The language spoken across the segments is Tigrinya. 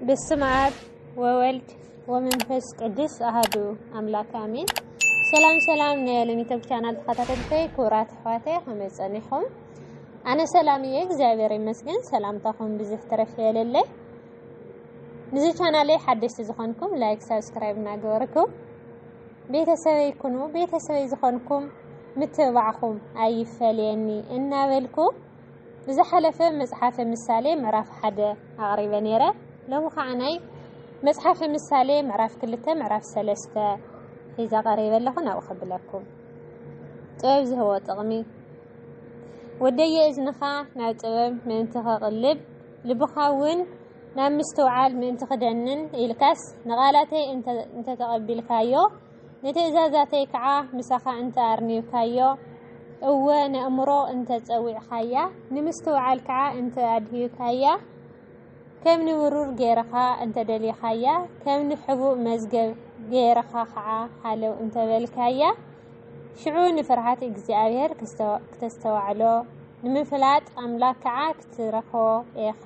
በስመ ኣብ ወወልድ ወመንፈስ ቅዱስ ኣሃዱ ኣምላክ ኣሜን። ሰላም ሰላም፣ ናይ ሎሚ ዩቱብ ቻናል ተኸታተልተይ ክቡራት ኣሕዋተይ፣ ከመይ ጸኒኹም? ኣነ ሰላም እየ፣ እግዚኣብሔር ይመስገን። ሰላምታኹም ብዙሕ ትረፍ የለለይ። ንዚ ቻናለይ ሓደሽቲ ዝኾንኩም ላይክ፣ ሳብስክራይብ እናገበርኩም ቤተሰበይ ኩኑ። ቤተሰበይ ዝኾንኩም ምትብባዕኹም ኣይፈለየኒ እናበልኩ፣ ብዝሓለፈ መጽሓፈ ምሳሌ ምዕራፍ ሓደ ኣቕሪበ ነይረ። ሎሚ ኸዓ ናይ መጽሓፈ ምሳሌ ምዕራፍ ክልተ ምዕራፍ ሰለስተ ሒዛ ቀሪበ ኣለኹ። ናብኡ ከብለኩም። ጥበብ ዝህቦ ጥቕሚ። ወደየ እዝንኻ ናብ ጥበብ ምእንቲ ኸቕልብ፣ ልብኻ እውን ናብ ምስትውዓል ምእንቲ ኽደንን ኢልካስ፣ ንቓላተይ እንተ-፣ እንተ ተቐቢልካዮ፣ ንትእዛዛተይ ከዓ ምሳኻ እንተ ኣርኒብካዮ፣ እወ፣ ነእምሮ እንተ ጸዊዕኻያ፣ ንምስትውዓል ከዓ እንተ ኣድሂብካያ፣ ከም ንብሩር ገይርኻ እንተ ደሊኻያ፣ ከም ንሕቡእ መዝገብ ገይርኻ ከዓ ሃለው እንተ በልካያ፣ ሽዑ ንፍርሃት እግዚኣብሔር ክስተ-፣ ክተስተዋዕሎ፣ ንምፍላጥ ኣምላክ ከዓ ክትረኽቦ ኢኻ።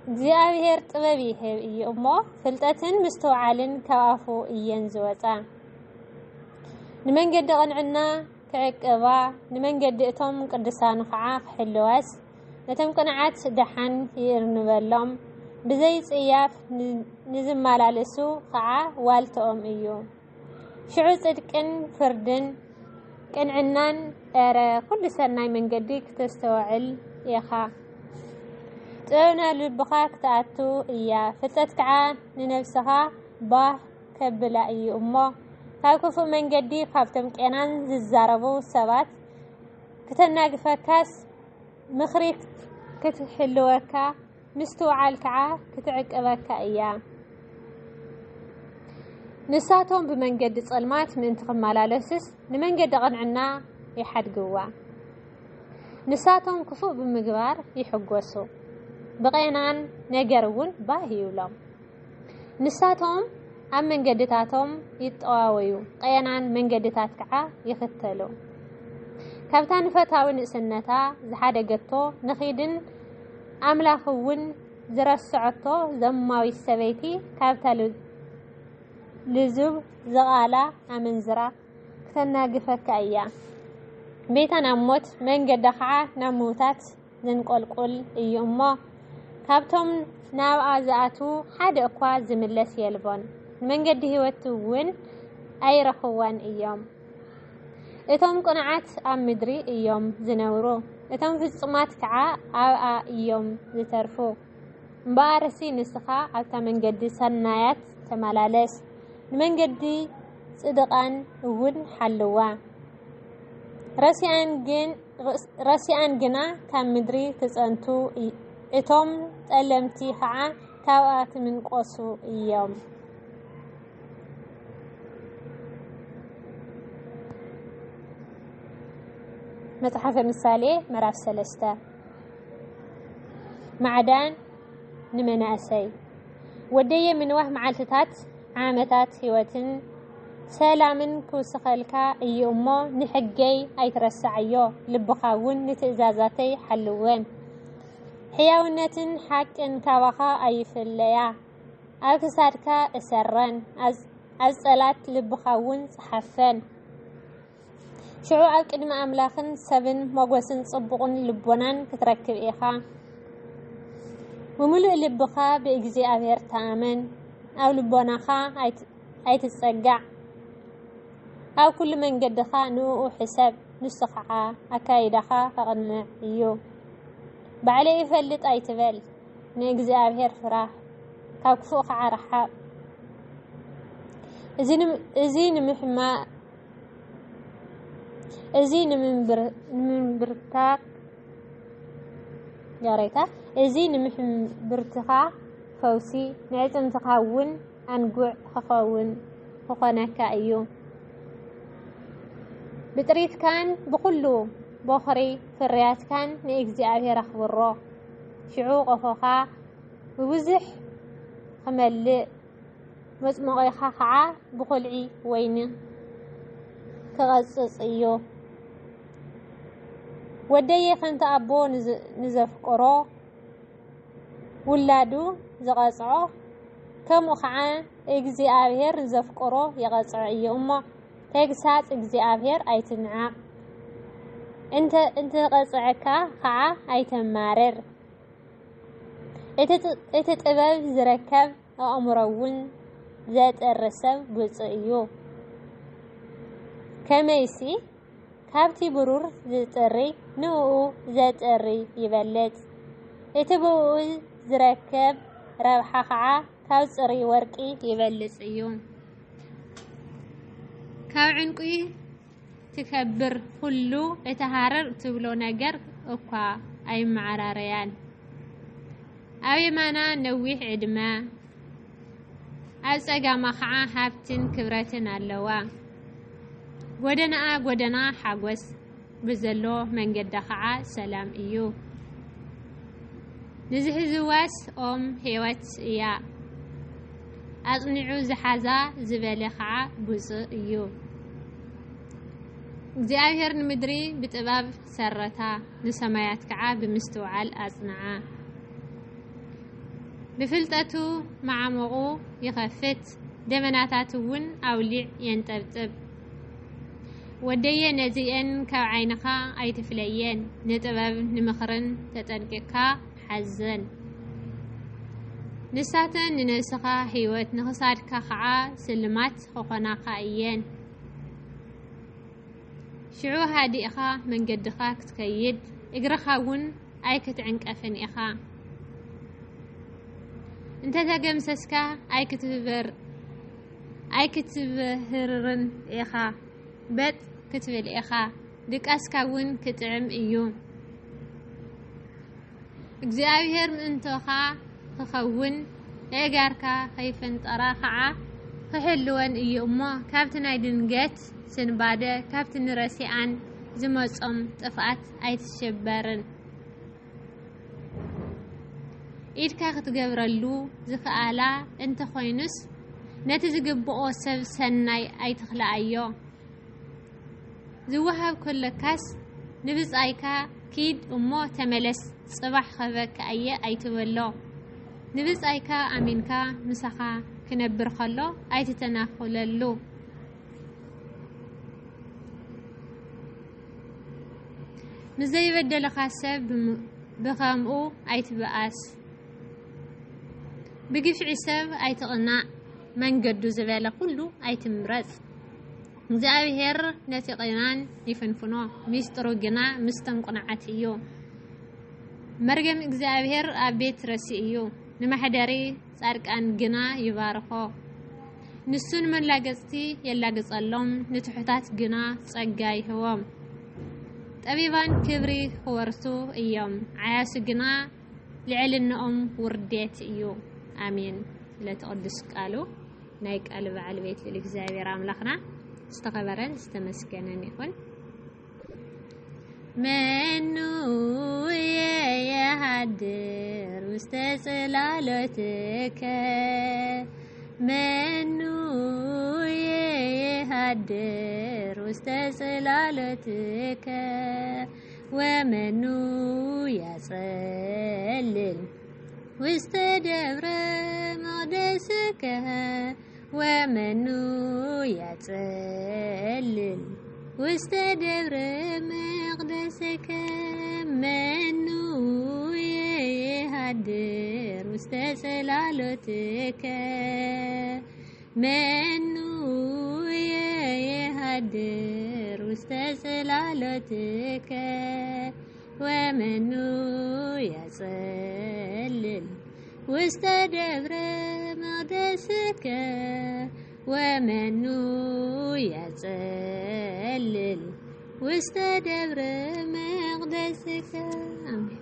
እግዚኣብሔር ጥበብ ይህብ እዩ እሞ፣ ፍልጠትን ምስትውዓልን ካብ ኣፉ እየን ዝወጻ። ንመንገዲ ቅንዕና ክዕቅባ፣ ንመንገዲ እቶም ቅዱሳን ኸዓ ክሕልዋስ፣ ነቶም ቅንዓት ደሓን ይእርንበሎም። ብዘይ ጽያፍ ን-፣ ንዝመላለሱ ኸዓ ዋልትኦም እዩ። ሽዑ ጽድቅን ፍርድን ቅንዕናን፣ ኤረ፣ ኩሉ ሰናይ መንገዲ ክተስተውዕል ኢኻ። ጥበብ ናብ ልብኻ ክትኣቱ እያ፣ ፍልጠት ከዓ ንነብስኻ ባህ ከብላ እዩ እሞ፣ ካብ ክፉእ መንገዲ፣ ካብቶም ቄናን ዝዛረቡ ሰባት ክተናግፈካስ፣ ምኽሪ ክትህልወካ፣ ምስትውዓል ከዓ ክትዕቅበካ እያ። ንሳቶም ብመንገዲ ጸልማት ምእንቲ ክመላለሱስ፣ ንመንገዲ ቅንዕና ይሓድግዋ። ንሳቶም ክፉእ ብምግባር ይሕጎሱ፣ ብቄናን ነገር እውን ባህ ይብሎም። ንሳቶም ኣብ መንገድታቶም ይጠዋወዩ፣ ቄናን መንገድታት ከዓ ይኽተሉ። ካብታ ንፈታዊ ንእስነታ ዝሓደገቶ ንኺድን ኣምላኽ እውን ዝረስዐቶ ዘማዊት ሰበይቲ፣ ካብታ ል-፣ ልዙብ ዝቓላ ኣመንዝራ ክተናግፈካ እያ። ቤታ ናብ ሞት፣ መንገዳ ኸዓ ናብ ምውታት ዘንቆልቁል እዩ እሞ፣ ካብቶም ናብኣ ዝኣትዉ ሓደ እኳ ዝምለስ የልቦን፣ ንመንገዲ ህይወት እውን ኣይረኽብዋን እዮም። እቶም ቅኑዓት ኣብ ምድሪ እዮም ዝነብሩ፣ እቶም ፍጹማት ከዓ ኣብኣ እዮም ዝተርፉ። እምበኣርሲ ንስኻ ኣብታ መንገዲ ሰናያት ተመላለስ፣ ንመንገዲ ጽድቓን እውን ሓልዋ። ረሲኣን ግን፣ ረሲኣን ግና ካብ ምድሪ ክጸንቱ እይ-፣ እቶም ጠለምቲ ኸዓ ካብኣ ክምንቆሱ እዮም። መጽሓፈ ምሳሌ ምዕራፍ ሰለስተ። ማዕዳን ንመናእሰይ። ወደየ፣ ምንዋሕ መዓልትታት ዓመታት ህይወትን ሰላምን ክውስኸልካ እዩ እሞ፣ ንሕገይ ኣይትረስዓዮ፣ ልብኻ እውን ንትእዛዛተይ ሓልወን። ሕያውነትን ሓቅን ካባኻ ኣይፍለያ፣ ኣብ ክሳድካ እሰረን፣ ኣዝ-፣ ኣጸላት ልብኻ እውን ጸሓፈን። ሽዑ ኣብ ቅድሚ ኣምላኽን ሰብን ሞገስን ጽቡቕን ልቦናን ክትረክብ ኢኻ። ብምሉእ ልብኻ ብእግዚኣብሔር ተኣመን፣ ኣብ ልቦናኻ ኣይት-፣ ኣይትጸጋዕ። ኣብ ኩሉ መንገድኻ ንእኡ ሕሰብ፣ ንሱ ኸዓ ኣካይዳኻ ከቕንዕ እዩ። ባዕለይ እፈልጥ ኣይትበል፣ ንእግዚኣብሔር ፍራሕ፣ ካብ ክፉእ ኸዓ ርሓቕ። እዚ ንም-፣ እዚ ንምሕማ-፣ እዚ ንምንብር-፣ ንምንብርታክ፣ ይቕሬታ፣ እዚ ንምሕምብርትኻ ፈውሲ፣ ንዕጽምትኻ እውን ኣንጉዕ ክኸውን ክኾነካ እዩ። ብጥሪትካን ብኹሉ ቦኽሪ ፍርያትካን ንእግዚኣብሔር ኣኽብሮ። ሽዑ ቆፎኻ ብብዙሕ ክመልእ፣ መጽሞቒኻ ኸዓ ብኹልዒ ወይኒ ክቐጽጽ እዩ። ወደየ፣ ከምቲ ኣቦ ንዝ-፣ ንዘፍቅሮ፣ ውላዱ ዝቐጽዖ፣ ከምኡ ኸዓ እግዚኣብሔር ንዘፍቅሮ ይቐጽዖ እዩ እሞ፣ ተግሳጽ እግዚኣብሔር ኣይትንዓቕ። እንተ-፣ እንትቐጽዐካ ኸዓ ኣይተማርር። እቲ ጥ-፣ እቲ ጥበብ ዝረከብ ኣእምሮ እውን ዘጥሪ ሰብ ብፁዕ እዩ። ከመይሲ፣ ካብቲ ብሩር ዝጥሪ ንእኡ ዘጥሪ ይበልጽ። እቲ ብእኡ ዝረከብ ረብሓ ኸዓ ካብ ጽሩይ ወርቂ ይበልጽ እዩ። ካብ ዕንቁ ትከብር ኩሉ እቲ ሃረር እትብሎ ነገር እኳ ኣይመዓራረያን። ኣብ የማና ነዊሕ ዕድመ፣ ኣብ ጸጋማ ኸዓ ሃብትን ክብረትን ኣለዋ። ጎደናኣ ጎደና ሓጎስ፣ ብዘሎ መንገዳ ኸዓ ሰላም እዩ። ንዝሕዝዋስ ኦም ህይወት እያ። ኣጽኒዑ ዝሓዛ ዝበለ ኸዓ ብፁዕ እዩ። እግዚኣብሔር ንምድሪ ብጥበብ ሰረታ፣ ንሰማያት ከዓ ብምስትውዓል ኣጽንዓ። ብፍልጠቱ መዓሙቑ ይኸፍት፣ ደበናታት እውን ኣውሊዕ የንጠብጥብ። ወደየ፣ ነዚኤን ካብ ዓይንኻ ኣይትፍለየን፣ ንጥበብ ንምኽርን ተጠንቂቕካ ሓዘን። ንሳተን ንነብስኻ ህይወት፣ ንኽሳድካ ኸዓ ስልማት ክኾናኻ እየን። ሽዑ ሃዲእኻ መንገድኻ ክትከይድ፣ እግርኻ እውን ኣይክትዕንቀፍን ኢኻ። እንተተገምሰስካ ኣይክትብበር-፣ ኣይክትብህርርን ኢኻ። በጥ ክትብል ኢኻ፣ ድቃስካ እውን ክጥዕም እዩ። እግዚኣብሔር ምእንቶኻ ክኸውን፣ ኣእጋርካ ከይፈንጠራ ኸዓ ክሕልወን እዩ እሞ፣ ካብቲ ናይ ድንገት ስንባደ፣ ካብቲ ንረሲኣን ዝመጾም ጥፍኣት ኣይትሽበርን። ኢድካ ክትገብረሉ ዝኸኣላ እንተኾይኑስ፣ ነቲ ዝግብኦ ሰብ ሰናይ ኣይትኽልኣዮ። ዝወሃብ ከለካስ፣ ንብጻይካ ኪድ እሞ ተመለስ፣ ጽባሕ ክህበካ እየ ኣይትበሎ። ንብጻይካ ኣሚንካ ምሳኻ ክነብር ከሎ ኣይትተናኹለሉ። ንዘይበደለኻ ሰብ ብም-፣ ብኸምኡ ኣይትበኣስ። ብግፍዒ ሰብ ኣይትቕናእ፣ መንገዱ ዝበለ ኩሉ ኣይትምረጽ። እግዚኣብሔር ነቲ ቕናን ይፍንፍኖ፣ ሚስጥሩ ግና ምስቶም ቅኑዓት እዩ። መርገም እግዚኣብሔር ኣብ ቤት ረሲ እዩ፣ ንመሕደሪ ጻድቃን ግና ይባርኾ። ንሱ ንመላገጽቲ የላግጸሎም፣ ንትሑታት ግና ጸጋ ይህቦም። ጠቢባን ክብሪ ክወርሱ እዮም፣ ዓያሱ ግና ልዕልናኦም ውርደት እዩ። ኣሜን። ለቲ ቅዱስ ቃሉ ናይ ቃል በዓል ቤት ልል እግዚኣብሔር ኣምላኽና ዝተኸበረን ዝተመስገነን ይኹን። መኑ የሃድር ውስተ ጽላሎትከ? መኑ የሃድር ውስተ ጽላሎትከ? ወመኑ ያጸልል ውስተ ደብረ መቕደስከ? ወመኑ ያጸልል ውስተ ደብረ መቕደስከ? መኑ የሃድር ውስተ ጽላሎትከ? መኑ የሃድር ውስተ ጽላሎትከ? ወመኑ ያጸልል ውስተ ደብረ መቕደስከ? ወመኑ ያጸልል ውስተ ደብረ መቕደስከ? ኣሜን።